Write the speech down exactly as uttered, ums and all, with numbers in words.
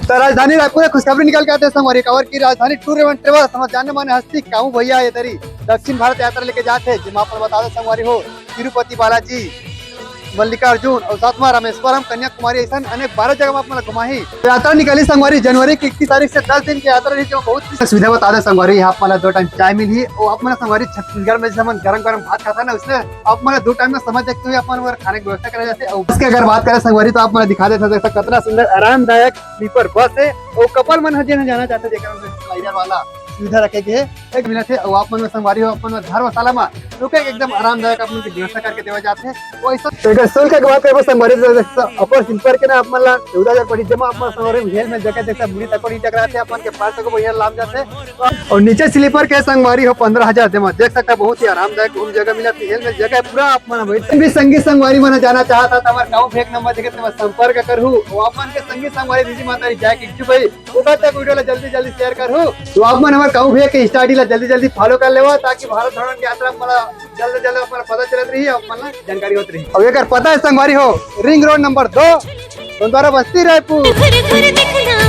तो राजधानी रायपुर से खुशखबरी निकल के आते संगवारी, काबर कि राजधानी टूर एवं ट्रेवल्स हमर जाने माने हस्ती कामू भैया ये दरी दक्षिण भारत यात्रा लेके जात हे, जेमा अपन बता दे संगवारी हो, तिरुपति बालाजी, मल्लिकार्जुन और साथ में रामेश्वरम, कन्याकुमारी, ऐसा अनेक बारह जगह में आप मन ला घुमाही। तो यात्रा निकली संगवारी जनवरी की इकतीस तारीख से दस दिन की यात्रा रही, जो बहुत ही सुविधा बता दे संगवारी। यहाँ आप मन ला दो टाइम चाय मिलही और आप मन ला संगवारी छत्तीसगढ़ में जैसे हमन गरम गरम भात खाता ना, उसने आप मन ला दो टाइम में समय देखते हुए आप मन बर खाने की व्यवस्था करा जाते। और बस की अगर बात करें संगवारी, तो आप मन ला दिखा देते सकता कतना सुंदर आरामदायक स्लीपर बस है। और कपल मन ह जेन ह जाना चाहते, जेकर में स्लाइडर वाला सुविधा रखे गए हे, एक मिनट है। और आप मन में संगवारी हो, अपन में धर्मशाला में रुके के एकदम आरामदायक अपन की व्यवस्था करके देवा जाते हैं। वैसा तो अगर शुल्क के बात करबो संगवारी, तो जैसा अपर स्लीपर के ना आप मन ला चौदह हजार पड़ी, जेमा आप मन संगवारी हेल में जगह जैसा मुड़ी तक नहीं टकराते, अपन के पैर तक बढ़िया लाम जाते। और नीचे स्लीपर के संगवारी हो पंद्रह हजार, जेमा देख सकता बहुत ही आरामदायक घूम जगह मिला, हेल में जगह पूरा आप मन बैठ भी संगी संगवारी मन जाना चाहता था, हमारे काऊ फेंक नंबर देखे तो संपर्क करहू। और आप मन के संगी संगवारी दीदी माता री जाए कि भाई ओकर तक वीडियो ला जल्दी जल्दी शेयर करहू। तो आप मन हमर काऊ भैया के इंस्टा आईडी ला जल्दी जल्दी फॉलो कर लेवा, ताकि भारत भ्रमण के यात्रा में जल्द जल्द अपन पता चलत रही और अपन जानकारी होत रही। और एकर पता है संगवारी हो, रिंग रोड नंबर दो, गोंदवारा बस्ती, रायपुर।